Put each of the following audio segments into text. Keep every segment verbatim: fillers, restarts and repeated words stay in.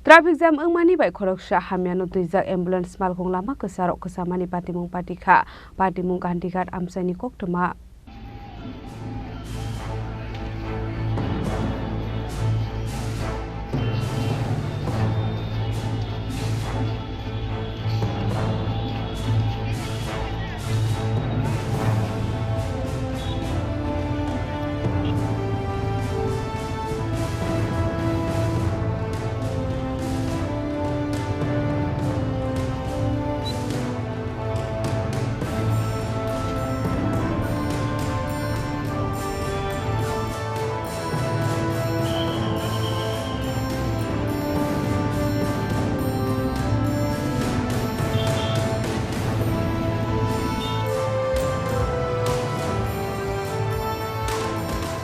Traffic jam wngmani bai khoroksa hamyano twijak ambulance malkhung lama kwcharok kwchamani patimung patikha, patimung Gandhighat amchaini koktwma.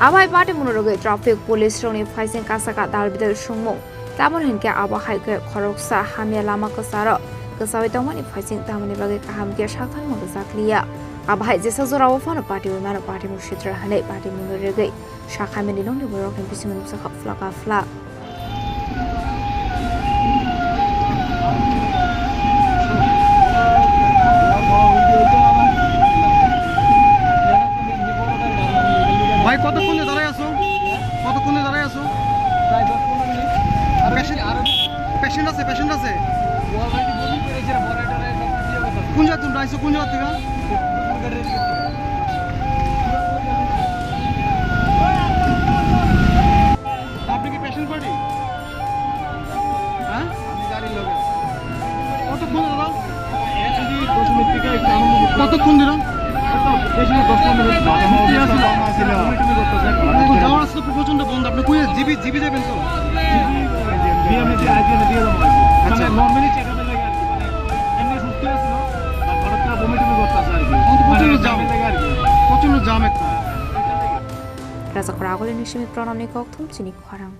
Abai patimungno rwgwi traffic police rokni phaising kasaka dal bidal sungmung. Tamoni hinkhe abo hai khe khoroksa hamya lama kwcharo kwchaui tongmani phaising tamoni bagwi kaham khe sakthangma rwjakliya. Abo hai jesa jorao phano patimung mano patimung sitra hwnwi patimungno rwgwi sakhamani nokni borokni bisingo nukjakha phlaka phlak. ভাই, কতক্ষণ ধরে দাঁড়ায় আছো? কতক্ষণ ধরে দাঁড়ায় আছো? প্রায় দশ পনেরো মিনিট। আরো বেশি, আরো বেশি। পেশেন্ট আছে, পেশেন্ট আছে। ও already বুকিং করেছে, বড় একটা রাইড সব দিয়ে কথা। কোন জায়গা তুমি আইছো? কোন জায়গা থেকে? কোন গাড়ি রেডি করতে? আপনি কি পেশেন্ট পার্টি? হ্যাঁ? আমি গাড়ির লোক। কতক্ষণ দাদা? দশ মিনিট থেকে একটু আরম্ভ করতে। কতক্ষণ দিলাম? এই তো বেশি না, দশ পনেরো মিনিট। বুঝতে পারছি না। বমি টমি করতেছে। এখন যাওয়ার রাস্তা তো প্রচণ্ড বন্ধ। আপনি কই, জিবি, জিবি যাবেন তো? বিএমএসি, আইজিএমএ দিয়ে দেবো আর কি। আচ্ছা। মানে নরমালি চেকআপের লাগে আর কি। মানে এমনি সুস্থ ছিল, আর হঠাৎ করে বমি টমি করতেছে আর কি। এখন তো প্রচণ্ড মানে জ্যাম। এটার লাগে আর কি। প্রচণ্ড জ্যাম এখন। Rasa Khoraguli ni simi pranamni kok thum chini khorang.